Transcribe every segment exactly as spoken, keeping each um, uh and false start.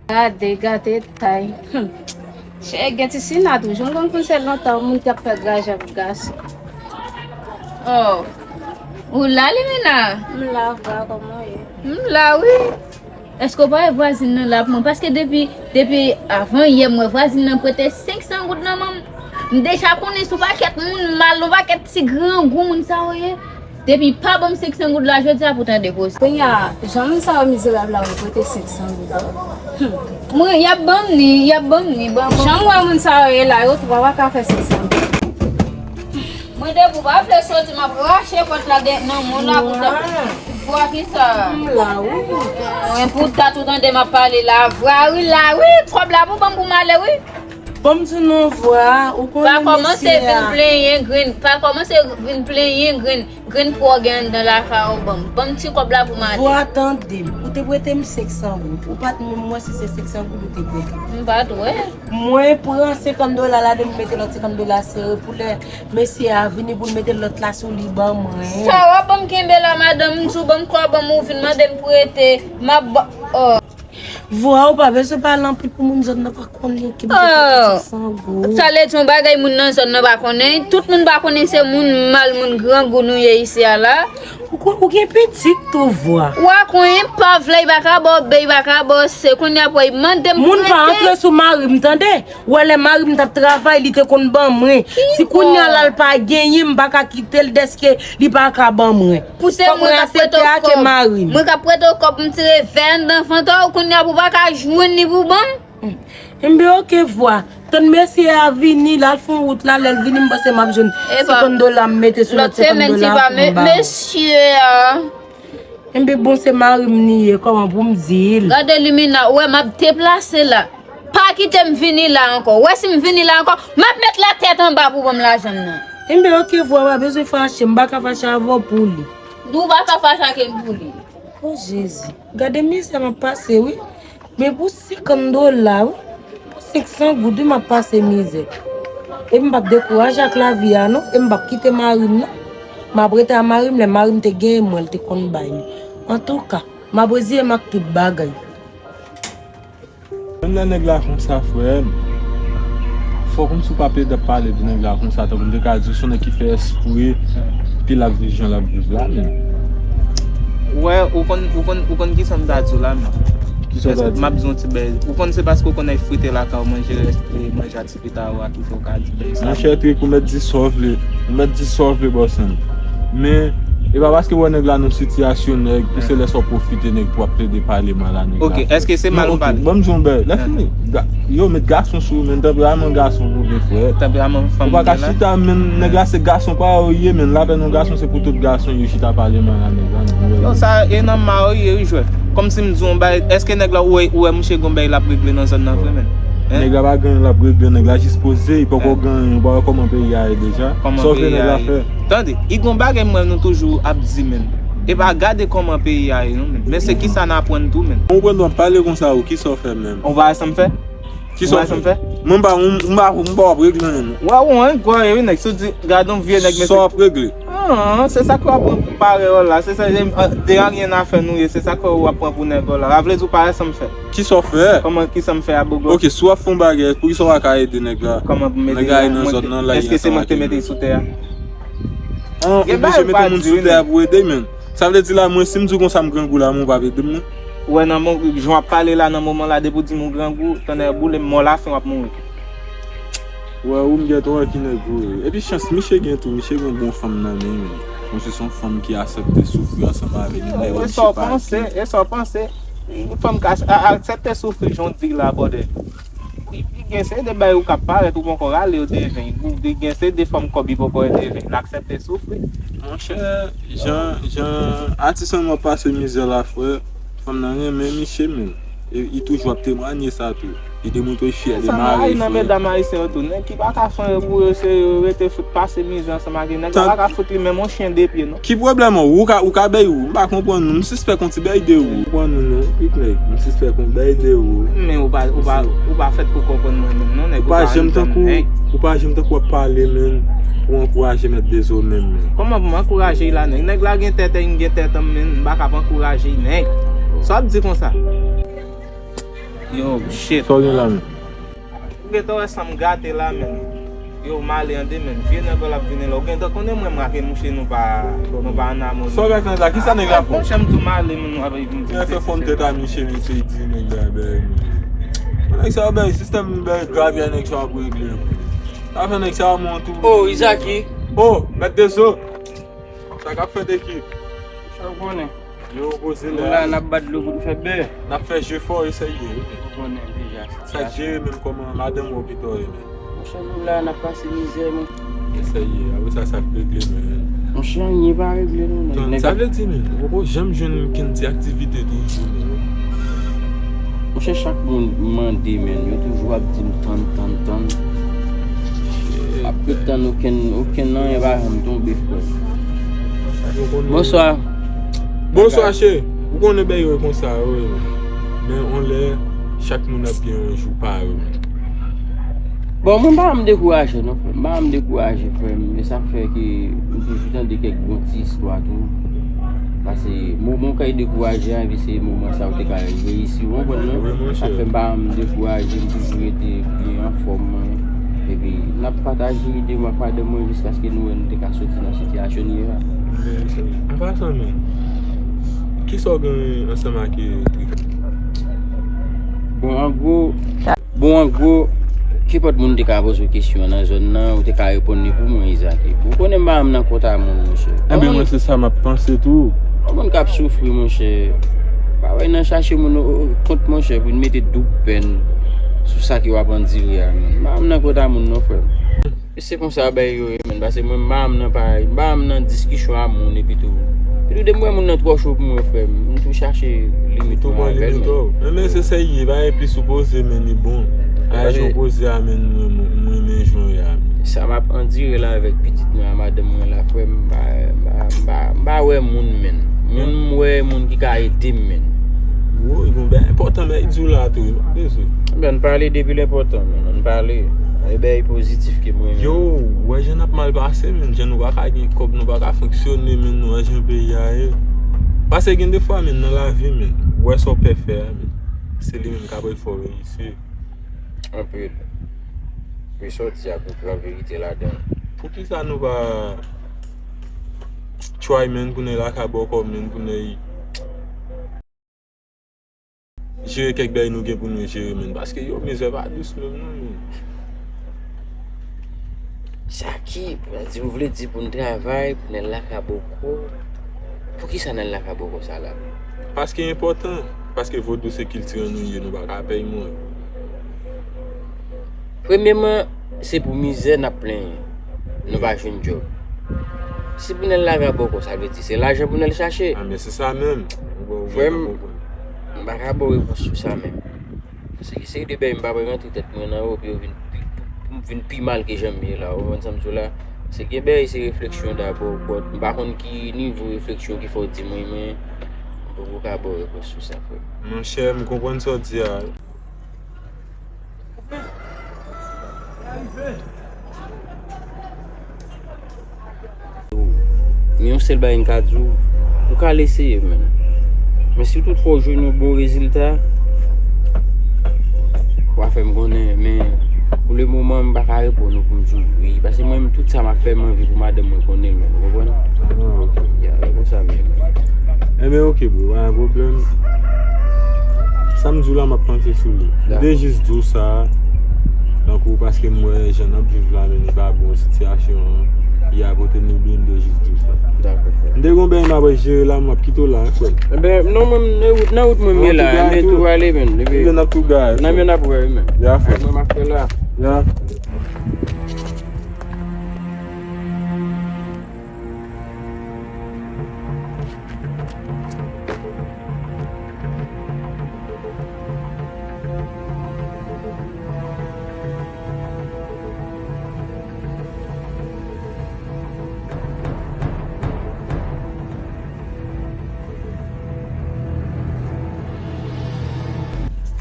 Gade, gade tay. Hmm. Chè, gen ti sina toujou. M konn konn se lontan moun t ap fè graj ak gason. Oh. Ou la, Limena? M la, vwa, kòman w ye? M la, wi. Èske w pa wè vwazin nan la pou mwen? Paske depi, depi avan yè, m wè vwazin nan prete senk san goud nan men m. M deja konnen se yon pakèt moun mal, yon pakèt ti grangou moun sa yo ye. Depi pa ban m senk san goud la, jodi a pou tande koze. Kounye a, jan moun sa yo mizerab la, yo prete senk san goud la. Hmm. Mwen, y ap ban m ni, y ap ban m ni, ban, ban. Jan m wè moun sa yo ye la, yo twa pa ka fè senk san goud. Mwen debout, pa vle soti, m ap rache pòt la de, nan men w la pou ta. Vwa ki sa? M la, wi. Mwen pou dat ou tande m ap pale la. Vwa, wi, la, wi. Kòb la pou ban m pou m ale, wi. Ban m di non, vwa, ou konnen mesye a. Pa kòmanse vin plenyen grenn, pa kòmanse vin plenyen grenn, grenn pwa w gen anndan lakay ou ban m. Ban m ti kòb la pou m ale. Vwa, tande m. Ou te prete m senk san goud. Ou pa t menm wè si se senk san goud ou te prete m. M pa t wè. Mwen pran senkant dola ladan m mete lòt senkant dola sere pou lè mesye a vini pou l mete lòt la sou li ban mwen. Sa w ap ban m kenbe la, madanm, m di w ban m kòb ban m, ou vin mande m prete, m ap ba, oh. Vwa, ou pa bezwen pale anpil pou moun zòn nan pa konnen ke m te prete senk san goud. Sa vle di yon bagay moun nan zòn nan pa konnen. Tout moun pa konnen se moun mal, moun grangou nou ye isi a la. Ou kon, ou gen pitit tou, vwa. Wa konnen pa vle, li pa ka ba w be, li pa ka ba w se, kounye a pou l mande m prete. Moun pa antre sou mari m, tande. Ou wè lè mari m t ap travay, li te konn ban mwen. Si kounye a la l pa genyen, m pa ka kite l dèske li pa ka ban mwen. Pou se mwen k ap prete w kòb. Mwen k ap prete w kòb, m tire vè anndan vant ou, kounye a pou w pa ka jwenn li pou ban m. Enben, oke, vwa. Tann mesye a vini, l al fè yon wout la, lè l vini, m panse m ap jwenn senkant dola, m mete sou lòt senkant dola pou m ba w. Mesye a. Enben, bon, se mari m li ye, kòman pou m di l? Gade Limena, ou wè m ap deplase la. Pa kite m vini la ankò. Ou wè si m vini la ankò, m ap met la tèt anba pou ban m lajan m nan. Enben, oke, vwa, pa bezwen fache, m pa ka fache avè w pou li. Ou pa ka fache ak m pou li. O Jezi, gade mizè m ap pase, wi. Men pou senkant dola, wi. Pou senk san goud, wi, m ap pase mizè. Epi m p ap dekouraje ak lavi a, non. Epi m p ap kite mari m, non. M ap rete a mari m, lè mari m te genyen mwen, l te konn bay m. Antouka, m ap reziye m ak tout bagay. Menm lè nèg la konsa, frè m, fò kòmsi w pa plede ap pale de nèg la konsa, tankou m te ka di w se yon nèg ki fè espre, epi l ap viv jan l ap viv la, menm. Wè, ou konn, ou konn, ou konn kisa m ta di w la, menm? Kisa w ta di? M ap di w yon ti bèy. Ou konn se paske w konn nèg frite lakay w, manje rès, e, manje a ti pita w a ki fè w ka di bèy sa. Monchè, Trik, ou mèt di sa w vle. Ou mèt di sa w vle, bòs mwen. Men, e pa paske w wè nèg la nan sitiyasyon nèg, pou se lè sa w pwofite nèg pou w ap plede pale mal a nèg la. Ok, èske se mal m pale? Ban m di w yon bèy. Lè fini, ga-, yo met gason sou ou, men tanperaman gason pou gen frè. Tanperaman fanm. Ou pa ka chita, men nèg la se gason pa yo ye, men lapèn yon gason se pou tout gason yo chita pale mal a nèg la, men. Non, sa e nan ma yo ye, wi, jwè. Kòmsi m di w yon bagay, èske nèg la, ou wè, ou wè mouche gon bagay l ap regle nan zòn nan vre, menm? Hein? Nèg la pa gen anyen l ap regle, nèg la jis poze, li poko gen anyen, ou pa wè kòman peyi a ye deja? Kòman peyi a ye? Sa w vle nèg la fè? Tande, i gon bagay m wè nou toujou ap di, menm. E pa gade kòman peyi a ye, non, menm. Men se kisa n aprann tou, menm. Ou konprann w ap pale konsa, ou kisa w fè, menm? Ou pa wè sa m fè? Kisa w fè? Mwen m pa, m, m pa, m pa w ap regle anyen, non. Wè, ou an gwa, wi, nèg, si w di, gade yon vye nèg, men sa w ap regle? Ah, se sa k w ap pran pou parèy w la, se sa, de a ryen a fè nou ye, se sa k w ap pran pou nèg w la. A vle di w pa wè sa m fè. Kisa w fè? Kòman, kisa m fè a, bogò? Ok, si w ap fè yon bagay, poukisa w pa ka ede nèg la? Kòman pou m ede l? Nèg la nan zòn nan, la, èske se mwen ki te mete l sou tè a? An, ou oblije mete moun sou tè a pou ede, menm. Sa vle di la, mwen, si m di w konsa m grangou la, men w p ap ede m, non? Ou wè nan mo-, jan w ap pale la, nan moman la, depi w di m ou grangou, tonnè boule m, mò lafen w ap mouri. Wè, ou m gen twa ki nèg ou ye. Epi chans, miche gen tou, miche gen yon bon fanm nan men, men. Bon, se yon fanm ki aksepte soufri ansanm avè li, men yo di pa ke. E sa w panse, e sa w panse? Yon fanm ka a-, aksepte soufri, jan w di la, brother. Li, li gen se de bagay ou ka parèt ou poko rale yo devan. Li gen se de fanm kòb li poko devan. L aksepte soufri. Monchè, jan, jan atis an nan pase mizè la, frè, fanm nan renmen miche, men. E, li toujou ap temwanye sa tou. Li demontre l fyè de mari, frè. Sa m rayi nan medam ayisyen yo tou. Nèg ki pa ka fè anyen pou yo, se yo rete fout pase mizè ansanm ak yo. Nèg la pa ka fout li menm yon chen de pye, non. Ki pwoblèm ou? Ou ka, ou ka bay ou. M pa konprann ou. M sispèk yon ti bay de ou. Konprann ou non, pit nèg. M sispèk yon bay de ou. Men ou pa, ou pa, ou pa fèt pou konprann mwen menm non, nèg. Ou pa janm tankou, ou pa janm tankou w ap pale, men, pou ankouraje mèt de zo menm, men. Kòman pou m ankouraje l la, nèg? Nèg la gen tèt, m gen tèt an, men, m pa ka pa ankouraje l, nèg. Sa w ap di konsa? Yo, shit. Sa w gen la menm? Ou gentan wè san m gate la menm. Yo, m ale an de menm. Vye nèg la ap vini la. Ou gentan konnen mwen, m ak mouche nou pa, nou pa an amoni. Sa w gen la, kisa nèg la fè? Monchè, m di w m ale, moun ap vin di. Nèg fè fòm tèt a misye, misye di nèg la bèy. Nèg sa yo bèy, sistèm bèy grav, nèg sa yo ap regle. Sa fè nèg sa yo mwen tou. Oh, Izaki. Oh, mèt de zo. Sa k ap fèt, ekip? Sa w konnen. Yo poze la. Nou la, n ap bat dlo pou n fè bè. N ap fè jefò, e sa ye. Ou konnen deja. Sa jere menm kòman madanm ou pito ye menm. Monchè, nou la, n ap pase mizè, men. E sa ye, apre sa, sa k regle menm. Monchè, anyen pa regle non, nèg. Tann, sa vle di menm, ou poko janm jwenn okenn ti aktivite toujou menm. Monchè, chak moun m mande, men, yo toujou ap di m tann, tann, tann. Ap ret tann okenn, okenn anyen pa janm tonbe, frè. Bonswa. Bonswa, cheri. Ou konnen bèy yo konsa, wi. Men on lè, chak moun ap gen yon jou pa yo. Bon, mwen pa janm dekouraje, non, frè m. M pa janm dekouraje, frè m. E sa k fè ke m toujou tande kèk bon ti istwa tou. Paske moman w kay dekouraje a, epi se moman sa ou te ka reyisi, ou konprann, non? Wi, monchè. Sa k fè m pa janm dekouraje, m toujou rete byen anfòm, mwen. Epi, n ap pataje ide, mwen ak madanm mwen, jiskaske nou wè nou te ka soti nan sitiyasyon n ye a. An pasan, men, kisa w gen ansanm ak, eh, Trika? Bon, an gwo, bon, an gwo, kenpòt moun te ka poze w kesyon an nan zòn nan, ou te ka reponn li pou mwen, Izaki. Ou konnen m pa janm nan kont a moun, monchè. Enben, mwen, se sa m ap panse tou. Yon moun k ap soufri, monchè. Pa wè nan chache moun o, o, kont, monchè, pou n mete doub pèn sou sa ke w ap andire a, men. M pa janm nan kont a moun, non, frè m. E se konsa bagay yo ye, men, paske mwen, m pa janm nan parèy, m pa janm nan diskisyon a moun, epi tou. Epi tou, depi m wè moun nan twò cho pou mwen, frè m, m tou chache limit mwen avè l, men. Enben, se sa l ye, pa gen plis ou poze, men, li bon. Ajan w poze a, men, mwen, mwen, mwen renmen jan w ye a, men. Sa m ap andire la avèk pitit mwen a madanm mwen la, frè m, m pa, m pa, m pa, m pa wè moun, men. Moun, m wè moun ki ka ede m, men. Woy, gon bagay enpòtan, men, di w la tou, wi, m ap bezwen. Ebyen, ann pale depi l enpòtan, men, ann pale. E bagay pozitif ke mwen renmen. Yo, w wè jan n ap mal pase, men, jan nou pa ka gen kòb, nou pa ka fonksyone, men, nou wè jan peyi a ye. Paske gen de fwa, men, nan lavi, men, w wè sa w pè fè a, men, se li menm k ap fè w reyisi. Anpil. Wi, sa w di a, gon gran verite ladan l. Poukisa nou pa try, men, pou n al lakay bòkò, men, pou n al jere kèk bagay nou gen pou nou jere, men, paske yo, mizè pa dous menm non, men. Sa ki, sa di, ou vle di pou n travay, pou n al lakay bòkò? Poukisa n al lakay bòkò sa la? Paske enpòtan, paske vodou se kilti an nou ye, nou pa ka pèy mwen. Premyeman, se pou mizè n ap plenyen. Nou pa jwenn djòb. Si pou n al lakay bòkò, sa vle di se lajan pou n al chache. A, men se sa menm. Frè m, m pa ka ba w repons sou sa menm. Paske gen seri de bagay m pa pral rantre tèt mwen nan yo, pou yo vin pi, pou m vin pi mal ke jan m ye la. Ou konprann sa m di w la? Se gen bagay, se refleksyon dabò. Bon, m pa konn ki nivo refleksyon ki fè w di mwen, men m poko ka ba w repons sou sa, frè m. Monchè, m konprann sa w di a. Men yon sèl bagay m ka di w, ou ka al eseye, men. Men si toutfwa w jwenn yon bon rezilta, w a fè m konnen, men pou le moman, m pa ka reponn ou pou m di w wi, paske mwen menm, tout sa m ap fè, m anvi pou madanm mwen konnen l, men, ou konprann? Ah, ok. Ya, e konsa menm. Enben, ok, bro, pa gen pwoblèm. Sa m di w la, m ap panse sou li. M te jis di w sa, tankou paske m wè jan n ap viv la, men li pa bon, sitiyasyon an, li a pote nou byen, m te jis di w sa. Dakò, frè. M te gon bagay m ap jere la, m ap kite w la, frè. Enben, non, mwen, nan wout, nan wout mwen, m ye la, men tou ale, men. Enben, n ap tou gaye, frè. Nan men n ap wè, men. Ya, frè. Mwen, m ap fè la. Ya.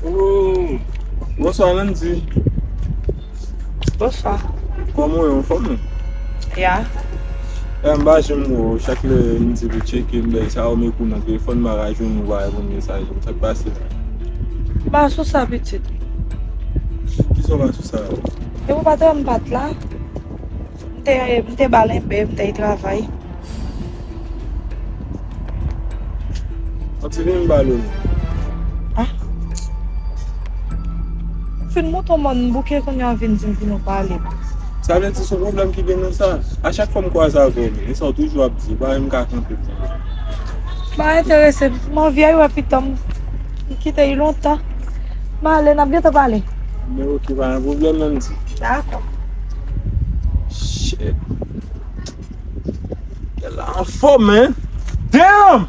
Oh, bonswa, Landy. Bonswa. Kòman w ye, anfòm ou? Ya. Ya, m pa janm wè w. Chak lè m di pou tcheke m, bagay sa yo, men kou nan telefòn, m pa ka jwenn ou, ou pa reponn mesaj mwen. Sa k pase? Ba sou sa, pitit. Kisa w pa sou sa? E ou pa te wè m pa t la? M te, m te ba l enpe, m te travay. Anti vin m ba l ou. Ah. Fin mouton mòn bouke kounye a vin di m vin nou pale. Sa vle di se yon pwoblèm ki gen nan sa. A chak fwa m kwaze avè w, men sa w toujou ap di, ou pa menm ka kanpe. Pa enterese m. M anvi al wè pitit m. M kite li lontan. M ale, n ap gentan pale. Men oke, pa gen pwoblèm, Anti. Dakò. Shit. Gèl la anfòm, hein? Damn!